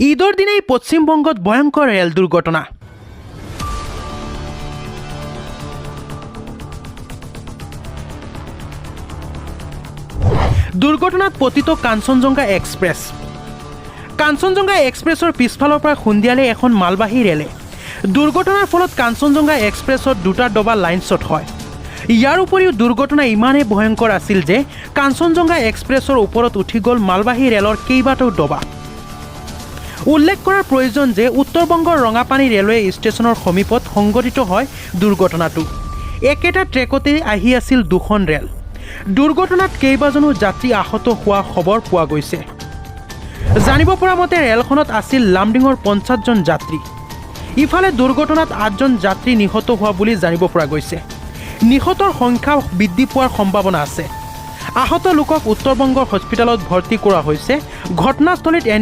ঈদৰ দিনাই পশ্চিমবংগত ভয়ংকৰ ৰেল দুৰ্ঘটনা। দুৰ্ঘটনাত পতিত কাঞ্চনজংঘা এক্সপ্ৰেছ। কাঞ্চনজংঘা এক্সপ্ৰেছৰ পিছফালৰ পৰা খুন্দিয়ালে এখন মালবাহী ৰেলে। দুৰ্ঘটনাৰ ফলত কাঞ্চনজংঘা এক্সপ্ৰেছত দুটা ডবা লাইনচ্যুত হয়। ইয়াৰ উপৰিও দুৰ্ঘটনা ইমানেই ভয়ংকৰ আছিল যে কাঞ্চনজংঘা এক্সপ্ৰেছৰ ওপৰত উঠি গ'ল মালবাহী ৰেলৰ কেইবাটাও ডবা। উল্লেখ কৰাৰ প্ৰয়োজন যে উত্তৰ বংগৰ ৰঙাপানী ৰেলৱে ষ্টেচনৰ সমীপত সংঘটিত হয় দুৰ্ঘটনাটো। একেটা ট্ৰেকতেই আহি আছিল দুখন ৰেল। দুৰ্ঘটনাত কেইবাজনো যাত্ৰী আহত হোৱা খবৰ পোৱা গৈছে। জানিব পৰা মতে ৰেলখনত আছিল লামডিঙৰ 50জন যাত্ৰী। ইফালে দুৰ্ঘটনাত 8জন যাত্ৰী নিহত হোৱা বুলি জানিব পৰা গৈছে। নিহতৰ সংখ্যা বৃদ্ধি পোৱাৰ সম্ভাৱনা আছে। আহত লোকক উত্তৰ বংগৰ হস্পিটেলত ভৰ্তি কৰা হৈছে। ঘটনাস্থলীত এন